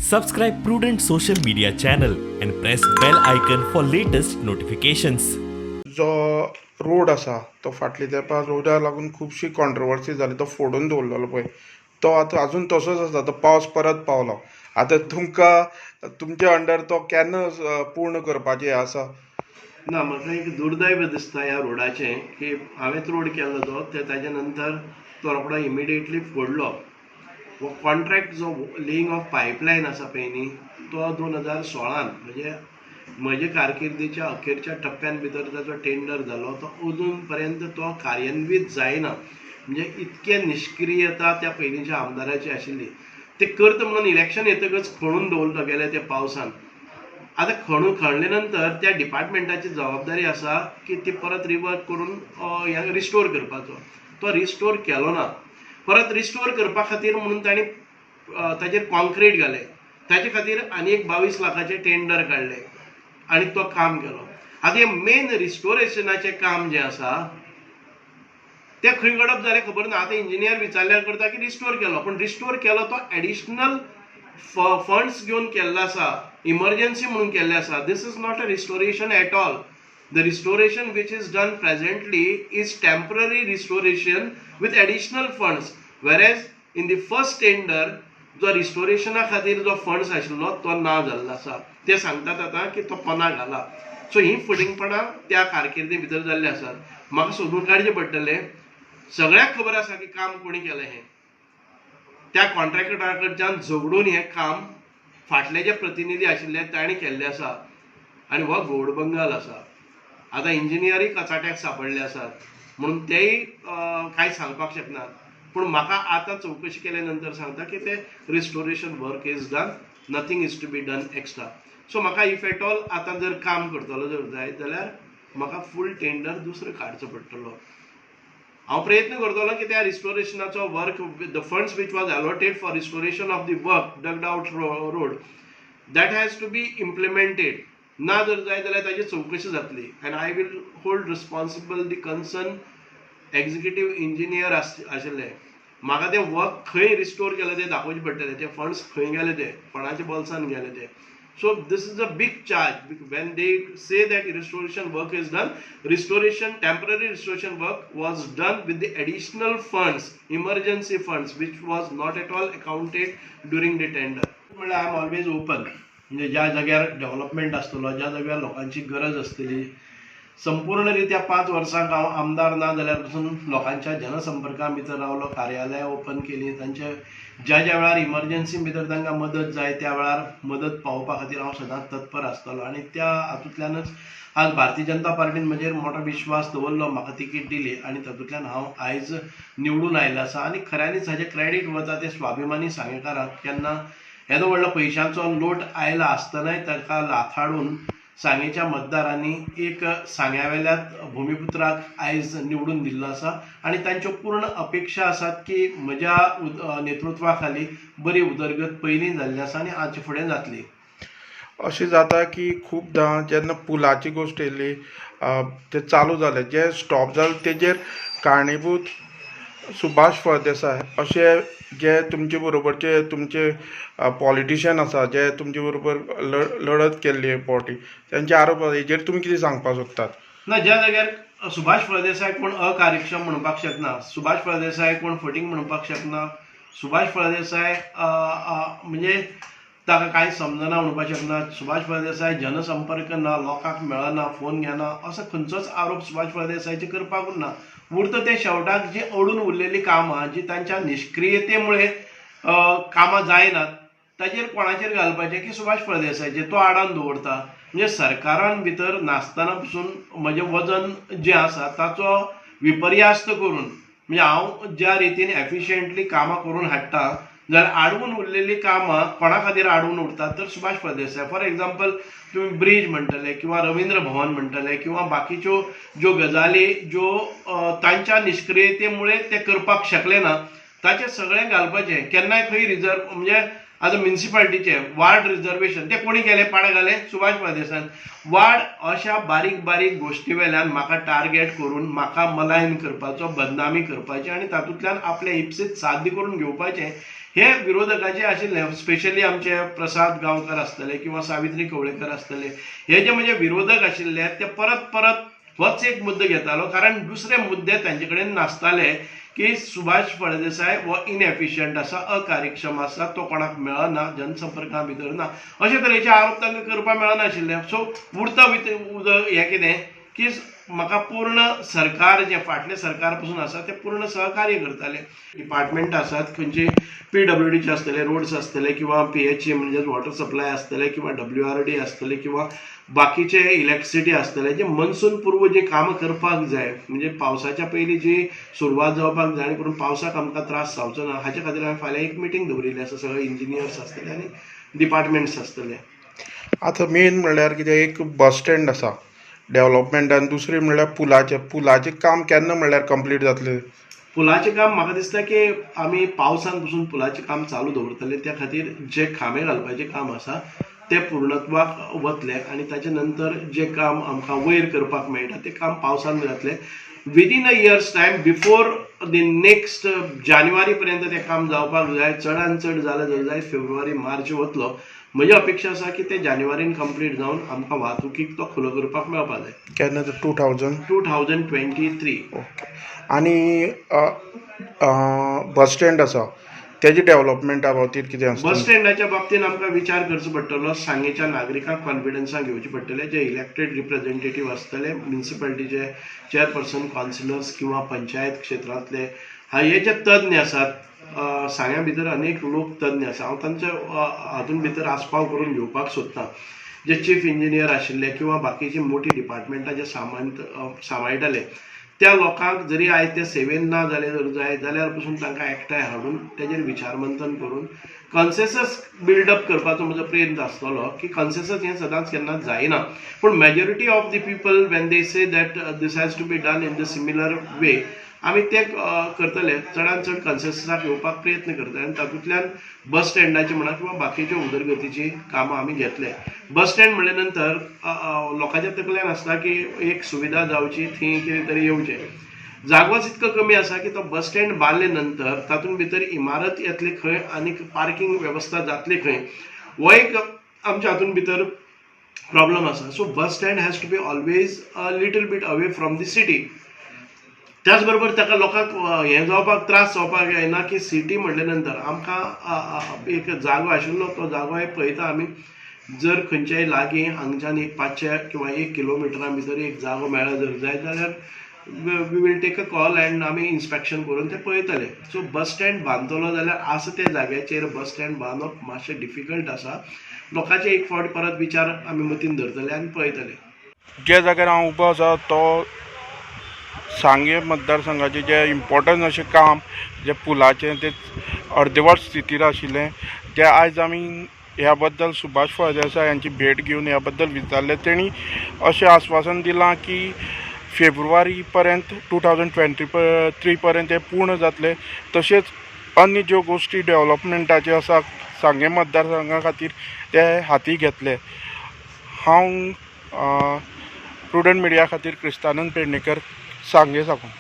Subscribe Prudent social media channel and press bell icon for latest notifications. जो road आसा तो फाटल्या तेंपार रोडाक लागून खुबशी कॉन्ट्रवर्सी जाली. तो फोडून दवरलेलो पळय, तो आतां आजून तसोच आसा. तो पावस परत पावलो. आतां तुमकां तुमच्या अंडर तो केन्ना पूर्ण करपाचें आसा? ना, म्हाका एक दुर्दैव दिसता ह्या रोडाचें की हांवेंच रोड केल्लो तो ते ताजे नंतर तो रोकडो इमिडिएटली फोडलो. हो कॉन्ट्रॅक्ट जो लेईंग ऑफ पायपलायन आसा पळय न्ही, तो 2016न म्हणजे म्हजे कारकिर्दीच्या अखेरच्या टप्प्यान भितर ताचो टेंडर जालो. तो अजून पर्यंत तो कार्यान्वीत जायना. म्हणजे इतके निश्क्रियता त्या पयलींच्या आमदाराची आशिल्ली. ते करता म्हणून इलेक्शन येतकच खणून दवरलो गेले ते पावसान. आतां खणून खणले नंतर त्या डिपार्टमेंटाची जबाबदारी आसा की ती परत रिवर्क करून हें रिस्टोर करपाचो. तो रिस्टोर केलो ना. परत रिस्टोर करपा खातीर म्हणून तांणी ताजेर कॉन्क्रीट घाले. ताजे खातीर आनी एक 22 लाखाचे टेंडर काडले आनी तो काम केलो. आतां हें मेन रिस्टोरेशनाचें काम जें आसा तें खंय गडप जालें खबर ना. आतां इंजिनियर विचारल्यार करता की रिस्टोर केलो, पूण रिस्टोर केलो तो एडिशनल फंड्स घेवन केल्लो आसा, इमर्जन्सी म्हणून केल्लें आसा. This is not a restoration at all. The restoration which is done presently is temporary restoration with additional funds, whereas in the first tender जो रिस्टोरेशना खातीर जो फंड्स आशिल्लो तो ना जाल्लो आसा. ते सांगतात आतां की तो पना घाला. सो ही फटींगपणां त्या कारकिर्दी भितर जाल्ली आसात. म्हाका सोदून काडचें पडटलें. सगळ्याक खबर आसा की काम कोणी केलें हें. त्या कॉन्ट्रॅक्टरा कडच्यान झगडून हें काम फाटले जे प्रतिनिधी आशिल्ले तांणी केल्लें आसा आनी हो गौड बंगाल आसा. आतां इंजिनियरूय कचाट्याक सांपडले आसात म्हणून तेय कांय सांगपाक शकनात. पूण म्हाका आतां चवकशी केल्या नंतर सांगता की ते restoration work is done, nothing is to be done extra. So म्हाका if at all आतां जर काम करतलो जर जायत जाल्यार म्हाका फूल टेंडर दुसरो काडचो पडटलो. हांव प्रयत्न करतलो की त्या रिस्टोरेशनाचो work, the funds which was allotted for restoration of the work dug out road, that has to be implemented. ना जर जाय जाल्यार ताजी चवकशी जातली and I will hold responsible the concern executive engineer आशिल्ले. म्हाका तें वर्क खंय रिस्टोर केलें तें दाखोवचें पडटलें. ते फंड्स खंय गेले, ते कोणाच्या बोल्सान गेले ते. So this is a big charge when they say that restoration work is done. Restoration, temporary restoration work was done with the additional funds, emergency funds, which was not at all accounted during the tender. म्हणल्यार I am always open. म्हणजे ज्या जाग्यार development आसतलो, ज्या जाग्यार लोकांची गरज आसतली, संपूर्ण रित्या 5 वर्सांक हांव आमदार ना जाल्यार पसून लोकांच्या जनसंपर्का भितर रावलो. कार्यालयां ओपन केली. तांचे ज्या ज्या वेळार इमर्जन्सी भितर तांकां मदत जाय, त्या वेळार मदत पावोवपा खातीर हांव सदांच तत्पर आसतलो. आनी त्या हातूंतल्यानच आज भारतीय जनता पार्टीन म्हजेर मोठो विश्वास दवरलो, म्हाका तिकीट दिली आनी तातूंतल्यान हांव आयज निवडून आयिल्लो आसा. आनी खऱ्यांनीच हाजें क्रेडीट वता तें स्वाभिमानी सांगेकारांक. केन्ना येदो व्हडलो पयशांचो लोट आयला आसतनाय ताका लाथाडून सांगेच्या मतदारांनी एक सांग्या वेल्या भुमिपुत्राक आयज निवडून दिल्लो आसा. आनी तांच्यो पूर्ण अपेक्षा आसात की म्हज्या नेतृत्वा खाली बरी उदरगत पयलीं जाल्ली आसा आनी हाचे फुडें जातली. अशें जाता की खुबदां जेन्ना पुलाची गोश्ट येयली, ते चालू जाले, जे स्टॉप जाले तेजेर कारणीभूत सुभाष फळदेसाय अशे जे तुमचे बरोबरचे तुमचे पॉलिटिशियन आसा, जे तुमचे बरोबर लढत केल्ली पावटी, तेंचे आरोप आसा. हेजेर तुमी कितें सांगपाक सोदतात? ना, ज्या जाग्यार सुभाष फळदेसाय कोण अकार्यक्षम म्हणपाक शकना, सुभाष फळदेसाय कोण फटींग म्हणपाक शकना, सुभाष फळदेसाय म्हणजे ताका कांय समजना म्हणपाक शकना, सुभाष फळदेसाय जनसंपर्क ना, लोकांक मेळना, फोन घेना, असो खंयचोच आरोप सुभाष फळदेसायाचेर करपाक उरना. उरता तें शेवटाक जी अडून उरलेलीं कामां, जी तांच्या निश्क्रियतेमुळे कामां जायनात, ताजेर कोणाचेर घालपाचें की सुभाष फळदेसायाचेर तो आडावन दवरता. म्हणजे सरकारान भितर नासतना पसून म्हजें वजन जें आसा ताचो विपर्यास्त करून, म्हणजे हांव ज्या रितीन एफिशियंटली कामां करून हाडटा, जाल्यार आडवून उरलेलीं कामां कोणा खातीर आडवून उरतात तर सुभाष फळदेसाय. फॉर एग्जाम्पल, तुमी ब्रीज म्हणटले किंवा रवींद्र भवन म्हणटले किंवा बाकीच्यो ज्यो गजाली ज्यो तांच्या निश्क्रियतेमुळे ते करपाक शकले ना, ताचें सगळें घालपाचें. केन्नाय खंय रिजर्व म्हणजे आतां म्युनिसिपालिटीचे वार्ड रिजर्वेशन ते कोणी केलें पाड घालें? सुभाष फळदेसायान. वार्ड अशा बारीक बारीक गोश्टी वेल्यान म्हाका टार्गेट करून म्हाका मलायन करपाचो, बदनामी करपाची आनी तातूंतल्यान आपलें इप्सीत साध्य करून घेवपाचें हे विरोधकाचे आशिल्ले. स्पेशली आमचे प्रसाद गांवकर आसतले किंवा सावित्री कवळेकर आसतले, हे जे म्हजे विरोधक आशिल्ले ते परत परत होच एक मुद्दो घेतालो, कारण दुसरे मुद्दे तांचे कडेन नासताले की सुभाष फळदेसाय हो इनएफिशियंट आसा, अकार्यक्षम आसा, तो कोणाक मेळना, जनसंपर्का भितर ना, अशे तरेचे आरोप तांकां करपाक मेळनाशिल्ले. सो उरता विथ उदक हें कितें की म्हाका पूर्ण सरकार जें फाटलें सरकार पसून आसा तें पूर्ण सहकार्य करतालें. डिपार्टमेंट आसात खंयचे, पीडब्ल्यूडीचे आसतले, रोड्स आसतले किंवा पीएचई म्हणजे वॉटर सप्लाय आसतले किंवा डब्ल्यूआरडी आसतले किंवा बाकीचे इलेक्ट्रिसिटी आसतले, जे मनसून पूर्व जी कामां करपाक जाय, म्हणजे पावसाच्या पयलीं जी सुरवात जावपाक जाय आनी करून पावसाक आमकां त्रास जावचो ना हाचे खातीर हांवें फाल्यां एक मिटींग दवरिल्ली आसा. सगळे इंजिनियर्स आसतले आनी डिपार्टमेंट्स आसतले. आतां मेन म्हणल्यार कितें, एक बस स्टँड आसा डेवलपमेंट आनी दुसरें म्हणल्यार पुलाचें, पुलाचें काम केन्ना म्हणल्यार कंप्लीट जातलें? पुलाचें काम म्हाका दिसता की आमी पावसान पसून पुलाचें काम चालू दवरतले. त्या खातीर जे खांबे घालपाचें काम आसा तें पूर्णत्वाक वतलें आनी ताचे नंतर जें काम आमकां वयर करपाक मेळटा तें काम पावसान जातलें. Within a year's time, before the next जानेवारी पर्यंत तें काम जावपाक जाय. चडान चड जालें जर जायत फेब्रुवारी मार्च वतलो. म्हजी अपेक्षा आसा की तें जानेवारीन कंप्लीट जावन आमकां वाहतुकीक तो खुलो करपाक मेळपाक जाय. केन्ना? 2000 2023. ओके, आनी बस स्टँड आसा तेजे डेवलपमेंटा बाबतींत कितें आसता? बस स्टँडाच्या बाबतींत आमकां विचार करचो पडटलो. सांगेच्या नागरिकांक कॉन्फिडन्सान घेवचें पडटलें. जे इलेक्टेड रिप्रेझेंटेटीव आसतले, म्युनिसिपालिटीचे चेअरपर्सन, कावन्सिलर्स किंवा पंचायत क्षेत्रांतले हे जे तज्ञ आसात, सांग्या भितर अनेक लोक तज्ञ आसा, हांव तांचे हातूंत भितर आस्पाव करून घेवपाक सोदतां. जे चीफ इंजिनियर आशिल्ले किंवा बाकीची मोठी डिपार्टमेंटां जे सामान सांबाळटाले त्या लोकांक जरी आयज ते सेवेन ना जाले जर जाय जाल्यार पसून तांकां एकठांय हाडून तेजेर विचारमंथन करून कन्सेसस बिल्डअप करपाचो म्हजो प्रयत्न आसतलो. की कन्सेसस हें सदांच केन्नाच जायना, पूण majority of the people when they say that this has to be done in the similar way, आमी ते करतले. चडान चड कन्सेससाक येवपाक प्रयत्न करतले आनी तातूंतल्यान बस स्टँडाची म्हणा किंवा बाकीच्यो उदरगतीची कामां आमी घेतले. बस स्टँड म्हणले नंतर लोकांच्या तकल्यान आसता की एक सुविधा जावची, थंय कितें तरी येवचें. जागोच इतको कमी आसा की तो बस स्टँड बांदले नंतर तातूंत भितर इमारत येतली खंय आनी पार्किंग वेवस्था जातली खंय, हो एक आमच्या हातूंत भितर प्रॉब्लम आसा. So bus stand has to be always a little bit away from the city. त्याच बरोबर ताका लोकांक हें जावपाक त्रास जावपाक जायना की सिटी म्हणले नंतर आमकां एक जागो आशिल्लो तो जागोय पळयता आमी. जर खंयच्याय लागीं हांगच्यान एक 500 किंवा 1 किलोमिटरा भितर एक जागो मेळ्ळो जर जायत जाल्यार we will take a call and आमी इन्स्पेक्शन करून ते पळयतले. सो बस स्टँड बांदतलो जाल्यार आसा त्या जाग्याचेर बस स्टँड बांदप मातशें डिफिकल्ट आसा. लोकांचे एक फावट परत विचार आमी मतीन धरतले आनी पळयतले. ज्या जाग्यार हांव उबो आसा तो सांगें मतदारसंघाचें जें इम्पोर्टंट अशें काम जें पुलाचें तें अर्दवट स्थितीर आशिल्लें, तें आयज आमी ह्या बद्दल सुभाष फळदेसाय हांची भेट घेवन ह्या बद्दल विचारलें. तेणी अशें आस्वासन दिलां की फेब्रुवारी पर्यंत, 2023 पर्यंत हें पूर्ण जातलें. तशेंच अन्य ज्यो गोश्टी डेवलपमेंटाच्यो आसा सांगें मतदारसंघा खातीर ते हाती घेतले. हांव प्रुडंट मिडिया खातीर क्रिस्तानंद पेडणेकर, सांगें साकून.